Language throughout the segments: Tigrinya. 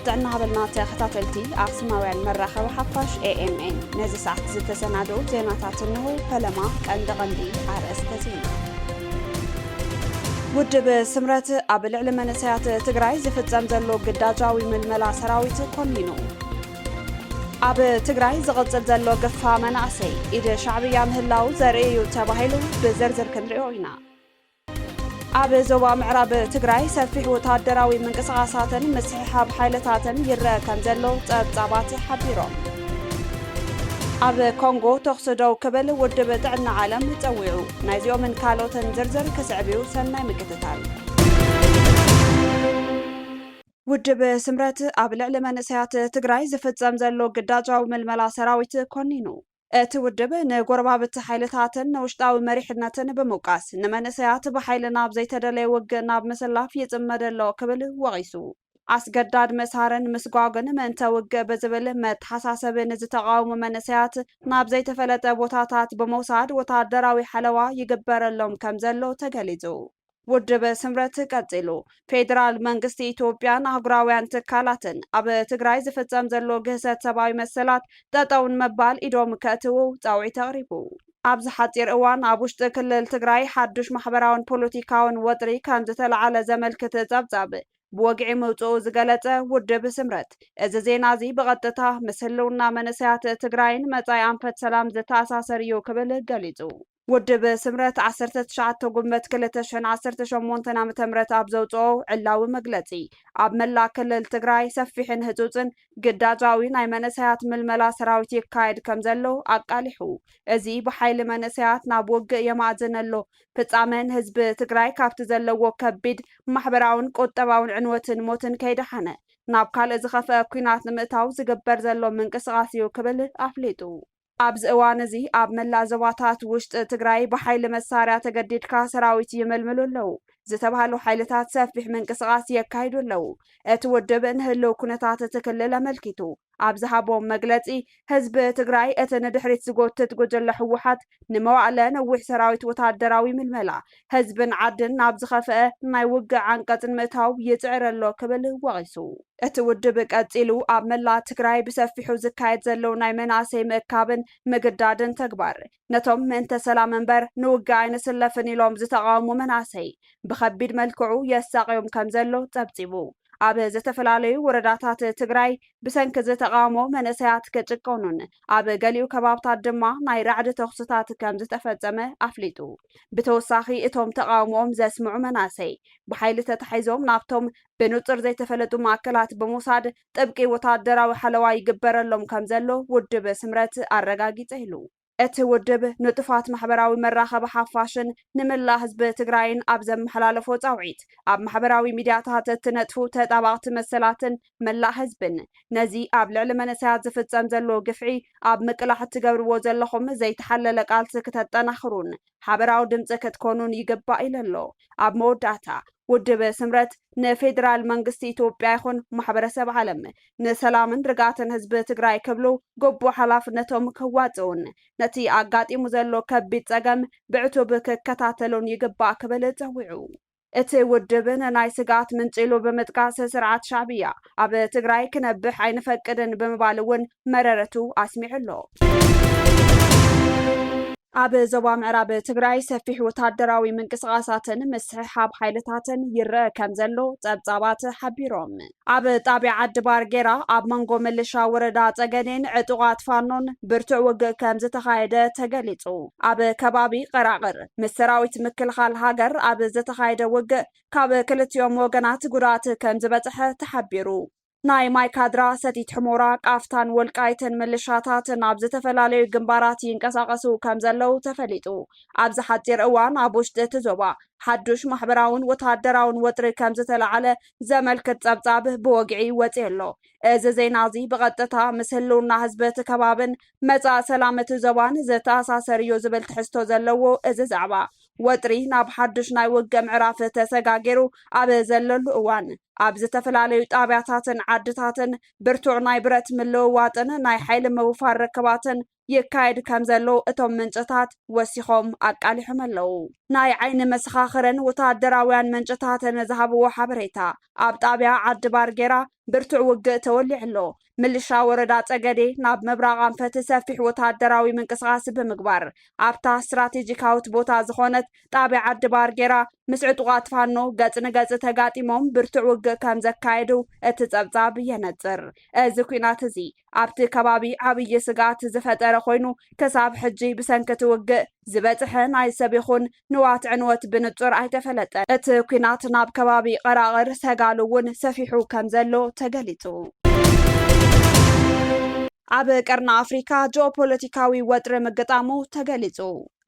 ጥዕና ሃበልና ተኸታተልቲ ኣኽሱማውያን መራኸቢ ሓፋሽ ኤ ኤም ኤን፣ ነዚ ሰዓት ዝተሰናደዉ ዜናታት እንሆ። ፈለማ ቀንዲ ቀንዲ ኣርእስተ ዜና። ውድብ ስምረት ኣብ ልዕሊ መንእሰያት ትግራይ ዝፍጸም ዘሎ ግዳጃዊ ምልመላ ሰራዊት ኮኒኑ። ኣብ ትግራይ ዝቕጽል ዘሎ ግፋ መናእሰይ ኢድ ሻዕብያ ምህላው ዘርኢ እዩ ተባሂሉ። ብዝርዝር ክንሪኦ ኢና። ኣብ ዞባ ምዕራብ ትግራይ ሰፊሕ ወታደራዊ ምንቅስቓሳትን ምስሕሓብ ሓይልታትን ይረአ ከም ዘሎ ጸብጻባት ሓቢሮም። ኣብ ኮንጎ ተኹሲ ደው ክብል ውድብ ጥዕና ዓለም ጸዊዑ። ናይዚኦምን ካልኦትን ዝርዝር ክስዕብ እዩ። ሰናይ ምክትታል። ውድብ ስምረት ኣብ ልዕሊ መንእሰያት ትግራይ ዝፍጸም ዘሎ ግዳጃዊ ምልመላ ሰራዊት ኮኒኑ። እቲ ውድብ ንጎረባብቲ ሓይልታትን ንውሽጣዊ መሪሕነትን ብምውቃስ፣ ንመንእሰያት ብሓይሊ ናብ ዘይተደለየ ውግእ ናብ ምስላፍ ይጽመድ ኣሎ ክብል ወቒሱ። ኣስገዳድ ምእሳርን ምስጓግን ምእንተ ውግእ ብዝብል መተሓሳሰቢ ንዝተቓወሙ መንእሰያት ናብ ዘይተፈለጠ ቦታታት ብምውሳድ ወታደራዊ ሓለዋ ይግበረሎም ከም ዘሎ ተገሊጹ። ውድብ ስምረት ቀጺሉ፣ ፌደራል መንግስቲ ኢትዮጵያን ኣህጉራውያን ትካላትን ኣብ ትግራይ ዝፍጸም ዘሎ ግህሰት ሰብኣዊ መሰላት ጠጠው ንምባል ኢዶም ከእትዉ ጻውዒት ኣቕሪቡ። ኣብዚ ሓጺር እዋን ኣብ ውሽጢ ክልል ትግራይ ሓዱሽ ማሕበራውን ፖለቲካውን ወጥሪ ከም ዝተለዓለ ዘመልክት ጸብጻብ ብወግዒ ምውጽኡ ዝገለጸ ውድብ ስምረት፣ እዚ ዜና እዚ ብቐጥታ ምስ ህልውና መንእሰያት ትግራይን መጻኢ ኣንፈት ሰላም ዝተኣሳሰር እዩ ክብል ገሊጹ። ውድብ ስምረት ዓሰርተ ትሽዓተ ጉንበት ክልተ ሽሕን ዓሰርተ ሸሞንተን ዓመተ ምህረት ኣብ ዘውጽኦ ዕላዊ መግለጺ፣ ኣብ መላእ ክልል ትግራይ ሰፊሕን ህጹጽን ግዳጃዊ ናይ መንእሰያት ምልመላ ሰራዊት ይካየድ ከም ዘሎ ኣቃሊሑ። እዚ ብሓይሊ መንእሰያት ናብ ውግእ የማእዝን ኣሎ ፍጻመ ንህዝቢ ትግራይ ካብቲ ዘለዎ ከቢድ ማሕበራውን ቁጠባውን ዕንወትን ሞትን ከይደሓነ ናብ ካልእ ዝኸፍአ ኲናት ንምእታው ዝግበር ዘሎ ምንቅስቓስ እዩ ክብል ኣፍሊጡ። ኣብዚ እዋን እዚ ኣብ መላእ ዞባታት ውሽጢ ትግራይ ብሓይሊ መሳርያ ተገዲድካ ሰራዊት ይምልምሉ ኣለዉ ዝተባህሉ ሓይልታት ሰፊሕ ምንቅስቓስ የካይዱ ኣለዉ። እቲ ውድብ ንህልው ኩነታት እቲ ክልል ኣመልኪቱ ኣብ ዝሃቦ መግለጺ፣ ህዝቢ ትግራይ እቲ ንድሕሪት ዝጎትት ጉጅለ ህወሓት ንመዋእለ ነዊሕ ሰራዊት ወታደራዊ ምልመላ ህዝብን ዓድን ናብ ዝኸፍአ ናይ ውግእ ዓንቀጽ ንምእታው ይጽዕር ኣሎ ክብል ወቒሱ። እቲ ውድብ ቀጺሉ፣ ኣብ መላእ ትግራይ ብሰፊሑ ዝካየድ ዘሎ ናይ መናእሰይ ምእካብን ምግዳድን ተግባር፣ ነቶም ምእንተ ሰላም እምበር ንውግእ ኣይንስለፍን ኢሎም ዝተቓወሙ መናእሰይ ብኸቢድ መልክዑ የሳቕዮም ከም ዘሎ ጸብጺቡ። ኣብ ዝተፈላለዩ ወረዳታት ትግራይ ብሰንኪ እዚ ተቓውሞ መንእሰያት ክጭቆኑን ኣብ ገሊኡ ከባብታት ድማ ናይ ራዕዲ ተኹስታት ከም ዝተፈጸመ ኣፍሊጡ። ብተወሳኺ እቶም ተቓውሞኦም ዘስምዑ መናእሰይ ብሓይሊ ተታሒዞም ናብቶም ብንጹር ዘይተፈለጡ ማእከላት ብምውሳድ ጥብቂ ወታደራዊ ሓለዋ ይግበረሎም ከም ዘሎ ውድብ ስምረት ኣረጋጊጸ ኢሉ። እቲ ውድብ ንጡፋት ማሕበራዊ መራኸቢ ሓፋሽን ንመላእ ህዝቢ ትግራይን ኣብ ዘመሓላለፎ ጻውዒት፣ ኣብ ማሕበራዊ ሚድያታት እትነጥፉ ተጣባቕቲ መሰላትን መላእ ህዝብን ነዚ ኣብ ልዕሊ መንእሰያት ዝፍጸም ዘሎ ግፍዒ ኣብ ምቅላሕ እትገብርዎ ዘለኹም ዘይተሓለለ ቃልሲ ክተጠናኽሩን ሓበራዊ ድምጺ ክትኮኑን ይግባእ ኢሉ ኣሎ። ኣብ መወዳእታ፣ ውድብ ስምረት ንፌደራል መንግስቲ ኢትዮጵያ ይኹን ማሕበረሰብ ዓለም ንሰላምን ርግኣትን ህዝቢ ትግራይ ክብሉ ግቡእ ሓላፍነቶም ክዋፅኡን ነቲ ኣጋጢሙ ዘሎ ከቢድ ፀገም ብዕቱብ ክከታተሉን ይግባእ ክብል ፀዊዑ። እቲ ውድብ ንናይ ስግኣት ምንጪ ኢሉ ብምጥቃስ፣ ስርዓት ሻዕብያ ኣብ ትግራይ ክነብሕ ኣይንፈቅድን ብምባል እውን መረረቱ ኣስሚዑ ኣሎ። ኣብ ዞባ ምዕራብ ትግራይ ሰፊሕ ወታደራዊ ምንቅስቓሳትን ምስሕሓብ ሓይልታትን ይረአ ከም ዘሎ ጸብጻባት ሓቢሮም። ኣብ ጣብያ ዓዲ ባርጌራ ኣብ መንጎ ምልሻ ወረዳ ጸገዴን ዕጡቓት ፋኖን ብርቱዕ ውግእ ከም ዝተኻየደ ተገሊጹ። ኣብ ከባቢ ቐራቕር ምስ ሰራዊት ምክልኻል ሃገር ኣብ ዝተኻየደ ውግእ ካብ ክልቲኦም ወገናት ጉድኣት ከም ዝበጽሐ ተሓቢሩ። ናይ ማይካድራ፣ ሰቲት ሕሞራ፣ ቃፍታን ወልቃይትን ምልሻታት ናብ ዝተፈላለዩ ግንባራት ይንቀሳቐሱ ከም ዘለዉ ተፈሊጡ። ኣብዚ ሓጺር እዋን ኣብ ውሽጢ እቲ ዞባ ሓዱሽ ማሕበራውን ወተሃደራውን ወጥሪ ከም ዝተላዕለ ዘመልክት ጸብጻብ ብወግዒ ወጺኡ ኣሎ። እዚ ዜና እዚ ብቐጥታ ምስ ህልውና ህዝቢ እቲ ከባብን መጻኢ ሰላም እቲ ዞባን ዝተኣሳሰር እዩ ዝብል ትሕዝቶ ዘለዎ እዚ ዛዕባ፣ ወጥሪ ናብ ሓዱሽ ናይ ውግእ ምዕራፍ ተሰጋጊሩ ኣብ ዘለሉ እዋን፣ ኣብ ዝተፈላለዩ ጣብያታትን ዓድታትን ብርቱዕ ናይ ብረት ምልውዋጥን ናይ ሓይሊ ምውፋር ርክባትን ይካየድ ከም ዘሎ እቶም ምንጭታት ወሲኾም ኣቃሊሖም ኣለዉ። ናይ ዓይኒ መሰኻኽርን ወተሃደራውያን ምንጭታትን ዝሃብዎ ሓበሬታ፣ ኣብ ጣብያ ዓዲ ባርጌራ ብርቱዕ ውግእ ተወሊዑ ኣሎ። ምልሻ ወረዳ ጸገዴ ናብ ምብራቕ ኣንፈት ሰፊሕ ወተሃደራዊ ምንቅስቓስ ብምግባር፣ ኣብታ ስትራቴጂካዊት ቦታ ዝኾነት ጣብያ ዓዲ ባርጌራ ምስ ዕጡቓት ፋኖ ገጽ ንገጽ ተጋጢሞም ብርቱዕ ውግእ ከም ዘካየዱ እቲ ጸብጻብ የነጽር። እዚ ኲናት እዚ ኣብቲ ከባቢ ዓብዪ ስግኣት ዝፈጠረ ኮይኑ፣ ክሳብ ሕጂ ብሰንኪ እቲ ውግእ ዝበጽሐ ናይ ሰብ ይኹን ንዋት ዕንወት ብንጹር ኣይተፈለጠን። እቲ ኲናት ናብ ከባቢ ቐራቕር ሰጋሉ እውን ሰፊሑ ከም ዘሎ ተገሊጹ። ኣብ ቀርኒ ኣፍሪካ ጂኦፖለቲካዊ ወጥሪ ምግጣሙ ተገሊጹ።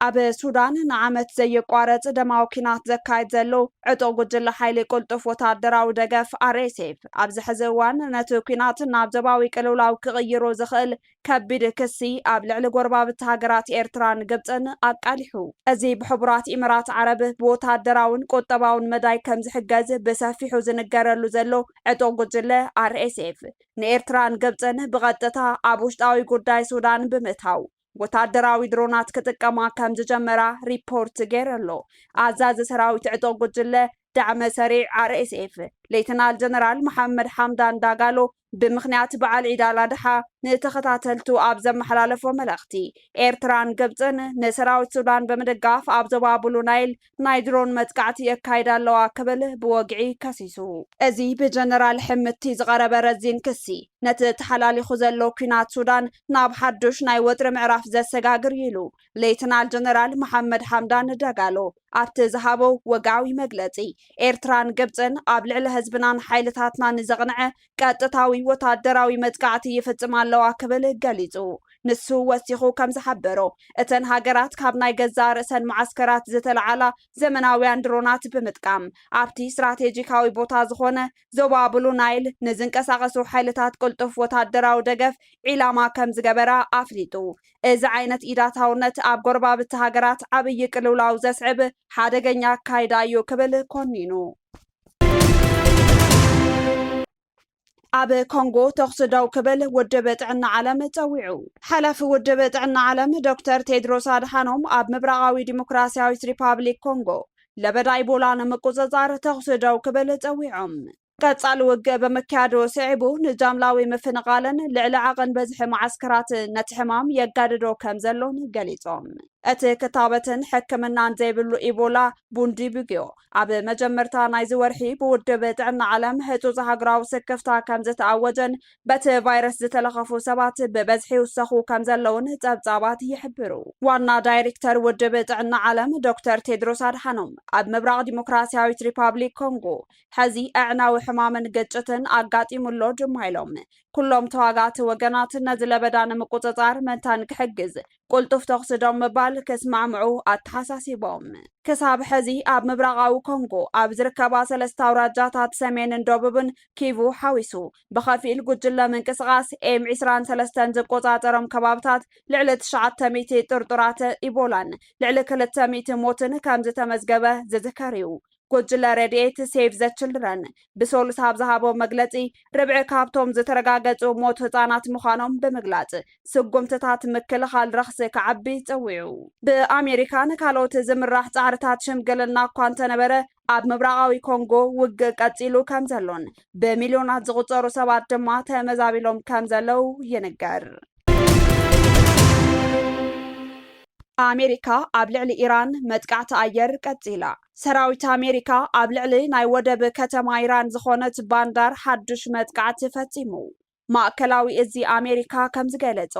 ኣብ ሱዳን ንዓመት ዘየቋረጽ ደማዊ ኲናት ዘካየድ ዘሎ ዕጡቕ ጉጅለ ሓይሊ ቅልጡፍ ወተሃደራዊ ደገፍ፣ ኣር ኤስ ኤፍ፣ ኣብዚ ሕዚ እዋን ነቲ ኲናት ናብ ዞባዊ ቅልውላው ክቕይሮ ዝኽእል ከቢድ ክሲ ኣብ ልዕሊ ጎረባብቲ ሃገራት ኤርትራን ግብጽን ኣቃሊሑ። እዚ ብሕቡራት ኢመራት ዓረብ ብወተሃደራውን ቁጠባውን መዳይ ከም ዝሕገዝ ብሰፊሑ ዝንገረሉ ዘሎ ዕጡቕ ጉጅለ፣ ኣር ኤስ ኤፍ፣ ንኤርትራን ግብጽን ብቐጥታ ኣብ ውሽጣዊ ጉዳይ ሱዳን ብምእታው፣ ወታደራዊ ድሮናት ክጥቀማ ከም ዝጀመራ ሪፖርት ገይሩ ኣሎ። ኣዛዚ ሰራዊት ዕጡቕ ጉጅለ ዳዕመ ሰሪዕ፣ ኣር ኤስ ኤፍ፣ ሌተናል ጀነራል መሓመድ ሓምዳን ዳጋሎ፣ ብምኽንያት በዓል ዒድ ኣል ኣድሓ ንተኸታተልቱ ኣብ ዘመሓላለፎ መልእኽቲ፣ ኤርትራን ግብጽን ንሰራዊት ሱዳን ብምድጋፍ ኣብ ዞባ ብሉ ናይል ናይ ድሮን መጥቃዕቲ የካይዳ ኣለዋ ክብል ብወግዒ ከሲሱ። እዚ ብጀነራል ሕምቲ ዝቐረበ ረዚን ክሲ፣ ነቲ ተሓላሊኹ ዘሎ ኲናት ሱዳን ናብ ሓዱሽ ናይ ወጥሪ ምዕራፍ ዘሰጋግር እዩ ኢሉ ሌተናል ጀነራል መሓመድ ሓምዳን ዳጋሎ ኣብቲ ዝሃቦ ወግዓዊ መግለጺ። ኤርትራን ግብጽን ኣብ ልዕሊ ህዝብናን ሓይልታትናን ዘቕንዐ ቀጥታዊ ወታደራዊ መጥቃዕቲ ይፍጽማ ኣለዋ ክብል ገሊጹ። ንሱ ወሲኹ ከም ዝሓበሮ፣ እተን ሃገራት ካብ ናይ ገዛእ ርእሰን መዓስከራት ዝተለዓላ ዘመናውያን ድሮናት ብምጥቃም፣ ኣብቲ ስትራቴጂካዊ ቦታ ዝኾነ ዞባ ብሉ ናይል ንዝንቀሳቐሱ ሓይልታት ቅልጡፍ ወታደራዊ ደገፍ ዒላማ ከም ዝገበራ ኣፍሊጡ። እዚ ዓይነት ኢዳታውነት ኣብ ጎረባብቲ ሃገራት ዓብዪ ቅልውላው ዘስዕብ ሓደገኛ ኣካይዳ እዩ ክብል ኮኒኑ። ኣብ ኮንጎ ተኹሲ ደው ክብል ውድብ ጥዕና ዓለም ጸዊዑ። ሓላፊ ውድብ ጥዕና ዓለም ዶክተር ቴድሮስ ኣድሓኖም ኣብ ምብራቓዊ ዲሞክራሲያዊት ሪፓብሊክ ኮንጎ ለበዳ ኢቦላ ንምቁጽጻር ተኹሲ ደው ክብል ጸዊዖም። ቀጻሊ ውግእ ብምክያዱ ስዒቡ ንጃምላዊ ምፍንቓልን ልዕሊ ዓቐን በዝሒ መዓስከራት ነቲ ሕማም የጋድዶ ከም ዘሎን ገሊጾም። እቲ ክታበትን ሕክምናን ዘይብሉ ኢቦላ ቡንዲቡግዮ ኣብ መጀመርታ ናይዚ ወርሒ ብውድብ ጥዕና ዓለም ህጹጽ ሃገራዊ ስክፍታ ከም ዝተኣወጀን በቲ ቫይረስ ዝተለኸፉ ሰባት ብበዝሒ ይውሰኹ ከም ዘለውን ጸብጻባት ይሕብሩ። ዋና ዳይሬክተር ውድብ ጥዕና ዓለም ዶክተር ቴድሮስ ኣድሓኖም ኣብ ምብራቕ ዲሞክራሲያዊት ሪፓብሊክ ኮንጎ ሕዚ ኣዕናዊ ሕማምን ግጭትን ኣጋጢሙ ኣሎ ድማ ኢሎም። ኩሎም ተዋጋእቲ ወገናት ነዚ ለበዳ ንምቁጽጻር መታን ክሕግዝ ቅልጡፍ ተኹሲ ደው ምባል ክስማዕምዑ ኣተሓሳሲቦም። ክሳብ ሕዚ ኣብ ምብራቓዊ ኮንጎ ኣብ ዝርከባ ሰለስተ ኣውራጃታት ሰሜንን ደቡብን ኪቩ ሓዊሱ ብኸፊል ጉጅለ ምንቅስቓስ ኤም ዕስራን ሰለስተን ዝቆጻጸሮም ከባብታት ልዕሊ ትሽዓተ ሚእቲ ጥርጡራት ኢቦላን ልዕሊ ክልተ ሚእቲ ሞትን ከም ዝተመዝገበ ዝዝከር እዩ። ጉጅለ ረድኤት ሴቭ ዘ ችልድረን ብሰሉስ ኣብ ዝሃቦ መግለጺ፣ ርብዒ ካብቶም ዝተረጋገጹ ሞት ህጻናት ምዃኖም ብምግላጽ፣ ስጉምትታት ምክልኻል ረኽሲ ክዓቢ ጸዊዑ። ብኣሜሪካን ካልኦት ዝምራሕ ጻዕርታት ሽምግልና እኳ እንተነበረ፣ ኣብ ምብራቓዊ ኮንጎ ውግእ ቀጺሉ ከም ዘሎን ብሚልዮናት ዝቑጸሩ ሰባት ድማ ተመዛቢሎም ከም ዘለዉ ይንገር። ኣሜሪካ ኣብ ልዕሊ ኢራን መጥቃዕቲ ኣየር ቀጺላ። ሰራዊት ኣሜሪካ ኣብ ልዕሊ ናይ ወደብ ከተማ ኢራን ዝኾነት ባንዳር ሓዱሽ መጥቃዕቲ ፈጺሙ። ማእከላዊ እዚ ኣሜሪካ ከም ዝገለጾ፣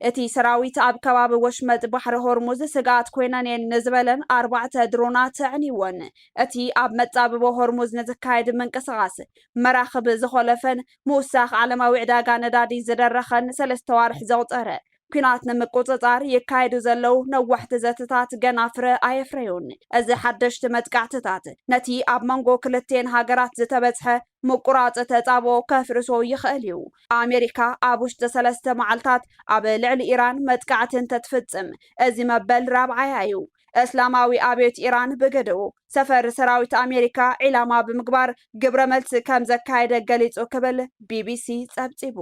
እቲ ሰራዊት ኣብ ከባቢ ወሽመጥ ባሕሪ ሆርሙዝ ስግኣት ኮይነን እየን ንዝበለን ኣርባዕተ ድሮናት ኣዕኒወን። እቲ ኣብ መጻብቦ ሆርሙዝ ንዝካየድ ምንቅስቓስ መራኽብ ዝኾለፈን ምውሳኽ ዓለማዊ ዕዳጋ ነዳዲ ዝደረኸን ሰለስተ ዋርሕ ዘቑጸረ ኲናት ንምቁጽጻር ይካየዱ ዘለዉ ነዋሕቲ ዘተታት ገና ፍረ ኣየፍረዩን። እዚ ሓደሽቲ መጥቃዕትታት ነቲ ኣብ መንጎ ክልቴን ሃገራት ዝተበጽሐ ምቁራጽ ተጻብኦ ከፍርሶ ይኽእል እዩ። ኣሜሪካ ኣብ ውሽጢ ሰለስተ መዓልታት ኣብ ልዕሊ ኢራን መጥቃዕቲ እንተትፍጽም፣ እዚ መበል ራብዓያ እዩ። እስላማዊ ኣብዮት ኢራን ብግደኡ ሰፈር ሰራዊት ኣሜሪካ ዒላማ ብምግባር ግብረ መልሲ ከም ዘካየደ ገሊጹ ክብል ቢቢሲ ጸብጺቡ።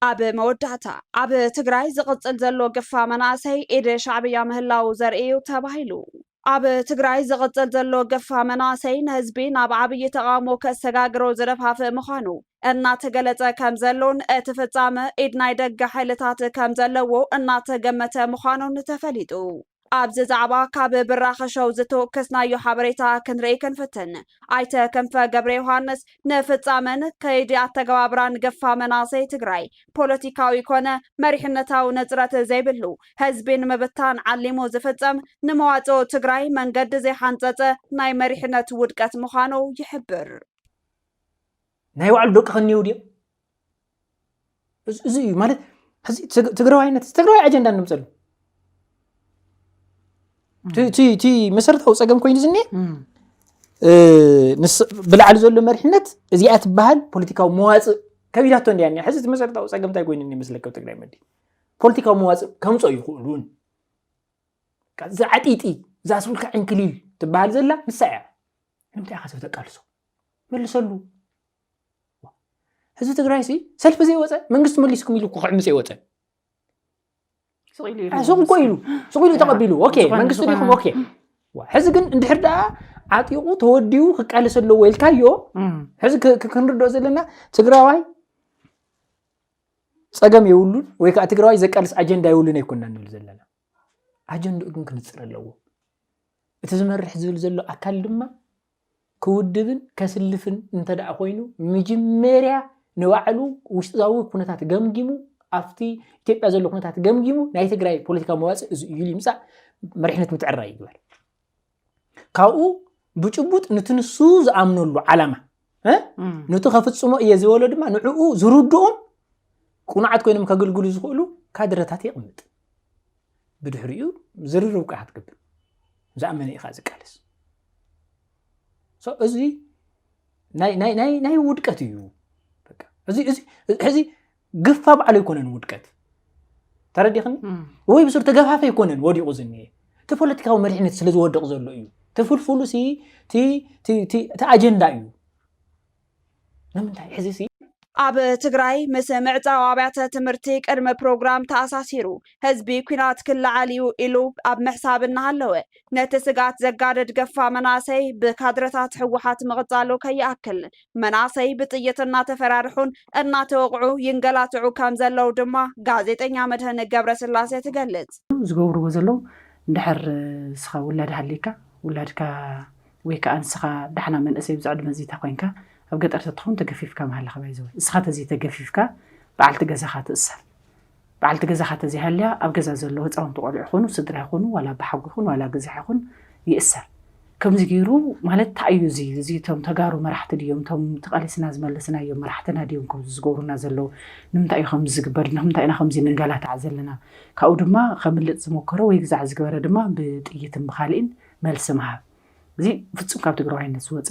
ኣብ መወዳእታ፣ ኣብ ትግራይ ዝቕጽል ዘሎ ግፋ መናእሰይ ኢድ ሻዕብያ ምህላው ዘርኢ እዩ ተባሂሉ። ኣብ ትግራይ ዝቕጽል ዘሎ ግፋ መናእሰይ ንህዝቢ ናብ ዓብዪ ተቓውሞ ከሰጋግሮ ዝደፋፍእ ምዃኑ እናተገለጸ ከም ዘሎን እቲ ፍጻመ ኢድ ናይ ደገ ሓይልታት ከም ዘለዎ እናተገመተ ምዃኑን ተፈሊጡ። ኣብዚ ዛዕባ ካብ ብራኸ ሸው ዝተወከስናዮ ሓበሬታ ክንርኢ ክንፍትን። ኣይተ ክንፈ ገብረ ዮሃንስ ንፍጻመን ከይዲ ኣተገባብራን ግፋ መናእሰይ ትግራይ ፖለቲካዊ ኮነ መሪሕነታዊ ንጽረት ዘይብሉ፣ ህዝቢ ንምብታን ዓሊሙ ዝፍጸም፣ ንመዋጽኦ ትግራይ መንገዲ ዘይሓንጸጸ ናይ መሪሕነት ውድቀት ምዃኑ ይሕብር። ናይ ባዕሉ ደቂ ከኒው ድዮም? እዚ እዩ ማለት። ትግራዋይነት ትግራዋይ ኣጀንዳ ንምፀሉ እቲ መሰረታዊ ፀገም ኮይኑ ዝኒ ብላዕሊ ዘሎ መሪሕነት እዚኣ ትበሃል ፖለቲካዊ መዋፅእ ከቢዳቶ እንዲያ። ሕዚ እቲ መሰረታዊ ፀገም እንታይ ኮይኑ ይመስለካ? ትግራይ መዲ ፖለቲካዊ መዋፅእ ከምፀ ይኽእሉን ዝዓጢጢ ዛስብልካ ዕንክሊል ትበሃል ዘላ ንሳ እያ። ንምንታይ ኢኻ ሰብ ተቃልሶ? መልሰሉ። ህዝቢ ትግራይ ሲ ሰልፊ ዘይወፀ መንግስቲ መሊስኩም ኢሉ ክዕምፅ ይወፀ ሱቅ እኮ ኢሉ ሱቅ ኢሉ ተቀቢሉ ኦኬ መንግስቲ ዲኹም ኦኬ። ሕዚ ግን እንድሕር ደኣ ዓጢቑ ተወዲኡ ክቃለስ ኣለዎ ኢልካዮ። ሕዚ ክንርድኦ ዘለና ትግራዋይ ፀገም የብሉን ወይ ከዓ ትግራዋይ ዘቃልስ ኣጀንዳ የብሉን ኣይኮና ንብል ዘለና። ኣጀንድኡ ግን ክንፅር ኣለዎ። እቲ ዝመርሕ ዝብል ዘሎ ኣካል ድማ ክውድብን ከስልፍን እንተ ደኣ ኮይኑ መጀመርያ ንባዕሉ ውሽጣዊ ኩነታት ገምጊሙ ኣብቲ ኢትዮጵያ ዘሎ ኩነታት ገምጊሙ ናይ ትግራይ ፖለቲካዊ መዋፅእ እዚ እዩ ኢሉ ይምፃእ መሪሕነት ምትዕርራይ ይግበር። ካብኡ ብጭቡጥ ንቲ ንሱ ዝኣምነሉ ዓላማ ንቲ ከፍፅሞ እየ ዝበሎ ድማ ንዕኡ ዝርድኡን ቁኑዓት ኮይኖም ከገልግሉ ዝኽእሉ ካድረታት የቕምጥ። ብድሕሪኡ ዝርርብ ቃ ክትገብር ዝኣመነ ኢኻ ዝቃለስ። እዚ ናይ ውድቀት እዩ። ሕዚ ግፋ ባዕሉ ኣይኮነን ውድቀት ተረዲኽኒ ወይ ብሱር ተገፋፈ ኣይኮነን ወዲቑ ዝኒኤ እቲ ፖለቲካዊ መሪሕነት ስለ ዝወድቕ ዘሎ እዩ። ተፍልፍሉ እቲ ኣጀንዳ እዩ። ንምንታይ ሕዚ ኣብ ትግራይ ምስ ምዕፃው ኣብያተ ትምህርቲ ቅድሚ ፕሮግራም ተኣሳሲሩ ህዝቢ ኲናት ክለዓል እዩ ኢሉ ኣብ ምሕሳብ እናሃለወ ነቲ ስጋት ዘጋደድ ገፋ መናእሰይ ብካድረታት ህወሓት ምቕፃሉ ከይኣክል መናእሰይ ብጥይት እናተፈራርሑን እናተወቕዑ ይንገላትዑ ከም ዘለዉ ድማ ጋዜጠኛ መድህን ገብረስላሴ ትገልፅ። ዝገብርዎ ዘለዉ እንድሕር ንስኻ ውላድ ሃልይካ ውላድካ ወይ ከዓ ንስኻ ዳሕና መንእሰይ ብዝዕድመ ዚታ ኮይንካ ኣብ ገጠር ተትኸውን ተገፊፍካ ምሃለኻ ባይዘወ እስኻ ተዘይተገፊፍካ በዓልቲ ገዛኻ ትእሰር። በዓልቲ ገዛኻ ተዘይሃልያ ኣብ ገዛ ዘለዉ ህፃውንቲ ቆልዑ ይኹኑ ስድራ ይኹኑ ዋላ ኣባሓጎ ይኹን ዋላ ገዛሕ ይኹን ይእሰር። ከምዚ ገይሩ ማለት እንታይ እዩ እዚ እዚ እቶም ተጋሩ መራሕቲ ድዮም እቶም ተቃሊስና ዝመለስናዮም መራሕትና ድዮም ከምዚ ዝገብሩና ዘለዉ? ንምንታይ እዩ ከምዚ ዝግበር? ንምንታይ ኢና ከምዚ ንንገላታዕ ዘለና? ካብኡ ድማ ከምልጥ ዝሞከረ ወይ ግዛዕ ዝገበረ ድማ ብጥይትን ብካልእን መልሲ ምሃብ። እዚ ፍጹም ካብ ትግራዋይነት ዝወፀ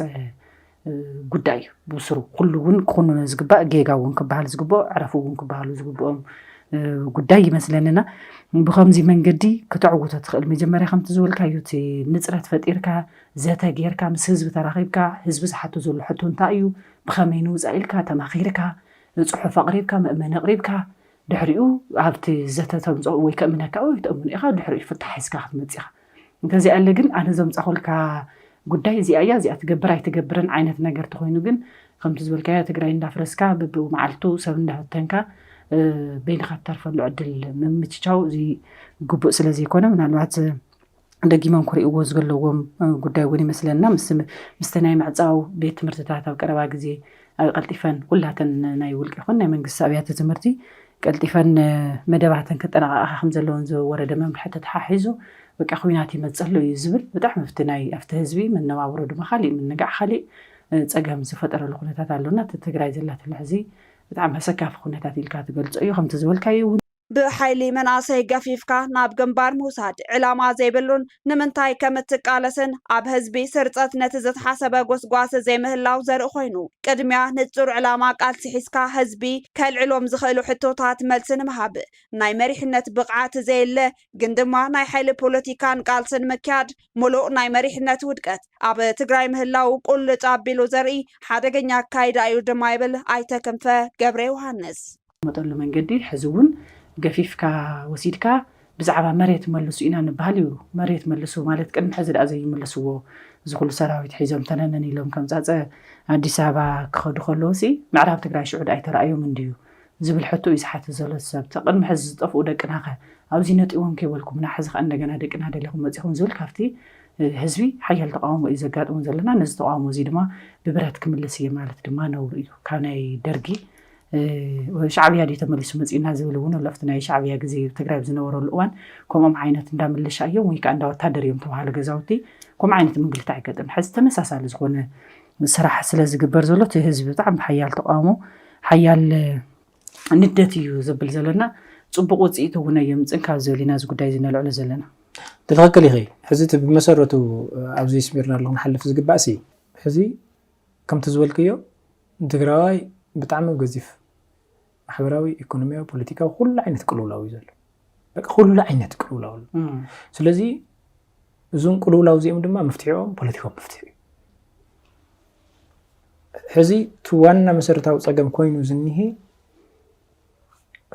ጉዳይ እዩ። ብስሩ ኩሉ እውን ክኹንኖ ዝግባእ ጌጋ እውን ክበሃል ዝግብኦ ዕረፉ እውን ክበሃሉ ዝግብኦም ጉዳይ ይመስለንና። ብከምዚ መንገዲ ክተዕውቶ ትኽእል መጀመርያ ከምቲ ዝበልካዮ እቲ ንፅረት ፈጢርካ ዘተ ጌርካ ምስ ህዝቢ ተራኺብካ ህዝቢ ዝሓቶ ዘሎ ሕቶ እንታይ እዩ ብኸመይ ንውፃእ ኢልካ ተማኺርካ ፅሑፍ ኣቕሪብካ መእመኒ ኣቕሪብካ ድሕሪኡ ኣብቲ ዘተ ተምፅኦ ወይ ከእምነካ ወይ ተእምኖ ኢኻ ድሕሪኡ ፍታሕ ሒዝካ ክትመፅእ ኢኻ። እንተዚኣለ ግን ኣነ ዘምፃኹልካ ጉዳይ እዚኣ እያ እዚኣ ትገብር ኣይትገብርን ዓይነት ነገር ተኮይኑ ግን ከምቲ ዝበልካዮ ትግራይ እንዳፍረስካ ብብኡ መዓልቱ ሰብ እንዳፈተንካ በይንካ ትተርፈሉ ዕድል ምምችቻው እዚ ግቡእ ስለዘይኮነ ምናልባት ደጊሞም ክርእይዎ ዝገለዎም ጉዳይ እውን ይመስለና ምስቲ ናይ ምዕፃው ቤት ትምህርትታት ኣብ ቀረባ ግዜ ኣብ ቀልጢፈን ኩላተን ናይ ውልቂ ይኹን ናይ መንግስቲ ኣብያተ ትምህርቲ ቀልጢፈን መደባተን ከጠናቃቃኻ ከም ዘለውን ዝወረደ መምርሒ ተተሓሒዙ በቃ ኩናት ይመፀሎ እዩ ዝብል ብጣዕሚ ኣብቲ ናይ ኣብቲ ህዝቢ መነባብሮ ድማ ካሊእ ምንጋዕ ካሊእ ፀገም ዝፈጠረሉ ኩነታት ኣሎና እቲ ትግራይ ዘላትሉ ሕዚ ብጣዕሚ ኣሰካፊ ኩነታት ኢልካ ትገልፆ እዩ ከምቲ ዝበልካዮ እውን ብሓይሊ መናእሰይ ገፊፍካ ናብ ግንባር ምውሳድ ዕላማ ዘይብሉን ንምንታይ ከም እትቃለስን ኣብ ህዝቢ ስርጸት ነቲ ዝተሓሰበ ጎስጓስ ዘይምህላው ዘርኢ ኮይኑ፣ ቅድሚያ ንጹር ዕላማ ቃልሲ ሒዝካ ህዝቢ ከልዕሎም ዝኽእሉ ሕቶታት መልሲ ንምሃብ ናይ መሪሕነት ብቕዓት ዘየለ ግን ድማ ናይ ሓይሊ ፖለቲካን ቃልስን ምክያድ ምሉእ ናይ መሪሕነት ውድቀት ኣብ ትግራይ ምህላው ቁልጭ ኣቢሉ ዘርኢ ሓደገኛ ኣካይዳ እዩ ድማ ይብል ኣይተ ክንፈ ገብረ ዮሃንስ። መጠሉ መንገዲ ሕዚ እውን ገፊፍካ ወሲድካ ብዛዕባ መሬት መልሱ ኢና ንበሃል እዩ። መሬት መልሱ ማለት ቅድሚ ሕዚ ደኣ ዘይምልስዎ እዚ ኩሉ ሰራዊት ሒዞም ተነነን ኢሎም ከም ጻጸ ኣዲስ ኣበባ ክኸዱ ከለዉ ሲ ምዕራብ ትግራይ ሽዑ ደኣ ኣይተራእዮም እንድዩ ዝብል ሕቶ እዩ ዝሓትት ዘሎ እቲ ሰብ። እቲ ቅድሚ ሕዚ ዝጠፍኡ ደቅናኸ ኣብዚ ነጢዎም ከይበልኩምና ሕዚ ከኣ እንደገና ደቅና ደሊኹም መጺኹም ዝብል ካብቲ ህዝቢ ሓያል ተቃውሞ እዩ ዘጋጥሞ ዘለና። ነዚ ተቃውሞ እዚ ድማ ብብረት ክምልስ እየ ማለት ድማ ነውሪ እዩ። ካብ ናይ ደርጊ ሻዕብያ ድዩ ተመሊሱ መፂኡና ዝብል እውን ኣሎ። ኣብቲ ናይ ሻዕብያ ግዜ ትግራይ ብዝነበረሉ እዋን ከምኦም ዓይነት እንዳ ምልሻ እዮም ወይ ከዓ እንዳ ወታደር እዮም ተባሃሉ ገዛውቲ ከምኡ ዓይነት ምንግልታ ይገጥም። ሕዚ ተመሳሳሊ ዝኾነ ስራሕ ስለ ዝግበር ዘሎ እቲ ህዝቢ ብጣዕሚ ሓያል ተቃውሞ ሓያል ንደት እዩ ዘብል ዘለና። ፅቡቅ ውፅኢት እውን እዮም ፅንካብ ዝብል ኢና እዚ ጉዳይ እዚ ነልዕሎ ዘለና። ትኽክል ኢኺ። ሕዚ እቲ ብመሰረቱ ኣብዚ ስሚርና ኣሎ ክንሓልፍ ዝግባእ ሲ ሕዚ ከምቲ ዝበልክዮ ንትግራዋይ ብጣዕሚ ገዚፍ ማሕበራዊ፣ ኢኮኖሚያዊ፣ ፖለቲካዊ ኩሉ ዓይነት ቅልውላው እዩ ዘሎ። በቃ ኩሉ ዓይነት ቅልውላው ኣሎ። ስለዚ እዞም ቅልውላው እዚኦም ድማ መፍትሒኦም ፖለቲካዊ መፍትሒ እዩ። ሕዚ እቲ ዋና መሰረታዊ ፀገም ኮይኑ ዝኒሄ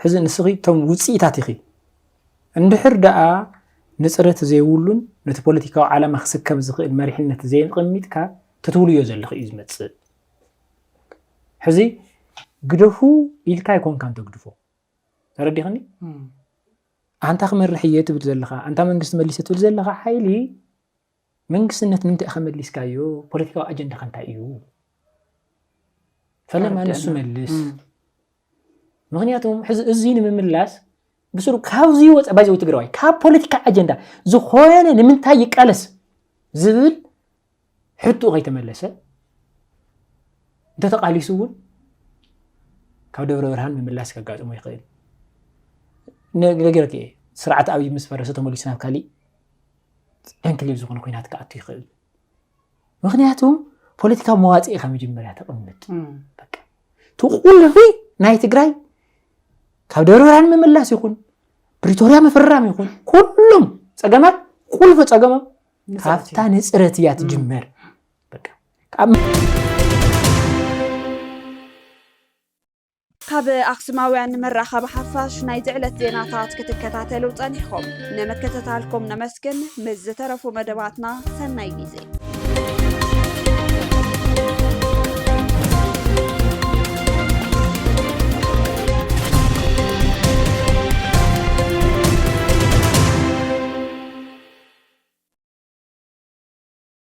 ሕዚ ንስኺ እቶም ውፅኢታት ኢኺ እንድሕር ደኣ ንፅረት ዘይብሉን ነቲ ፖለቲካዊ ዓላማ ክስከም ዝኽእል መሪሕነት ዘየቐሚጥካ ትትውልዮ ዘለኺ እዩ ዝመፅእ። ሕዚ ግደፉ ኢልካ ኣይኮንካን ተግድፎ። ተረዲኽኒ? ኣንታ ክመርሕ እየ ትብል ዘለኻ፣ ኣንታ መንግስቲ መሊሰ ትብል ዘለኻ ሓይሊ መንግስትነት ንምንታይ ኢኻ መሊስካዮ? ፖለቲካዊ ኣጀንዳኻ እንታይ እዩ? ፈለማ ንሱ መልስ። ምክንያቱም ሕዚ እዚ ንምምላስ ብስሩ ካብዚ ወፀ ባይዘው ትግራዋይ ካብ ፖለቲካ ኣጀንዳ ዝኾነ ንምንታይ ይቃለስ ዝብል ሕቶ ከይተመለሰ እንተተቃሊሱ እውን ካብ ደብረ ብርሃን ምምላስ ከጋጥሞ ይኽእል። ነገርክ ስርዓት ኣብይ ምስ ፈረሰ ተመሊሱ ናብ ካሊእ ደንክሊል ዝኾነ ኮይናት ክኣቱ ይኽእል። ምክንያቱ ፖለቲካዊ መዋፅኢ ኢኻ መጀመርያ ተቕምጥ። በቃ እቲ ቁልፊ ናይ ትግራይ ካብ ደብረ ብርሃን ምምላስ ይኹን ፕሪቶርያ ምፍርራም ይኹን ኩሎም ፀገማት ቁልፊ ፀገሞም ካብታ ንፅረት እያ ትጅመር። በቃ ካብ ካብ ኣኽሱማውያን መራኸቢ ሓፋሽ ናይዚ ዕለት ዜናታት ክትከታተሉ ጸኒሕኹም። ንምክትታልኩም ነመስግን። ምስ ዝተረፉ መደባትና ሰናይ ግዜ።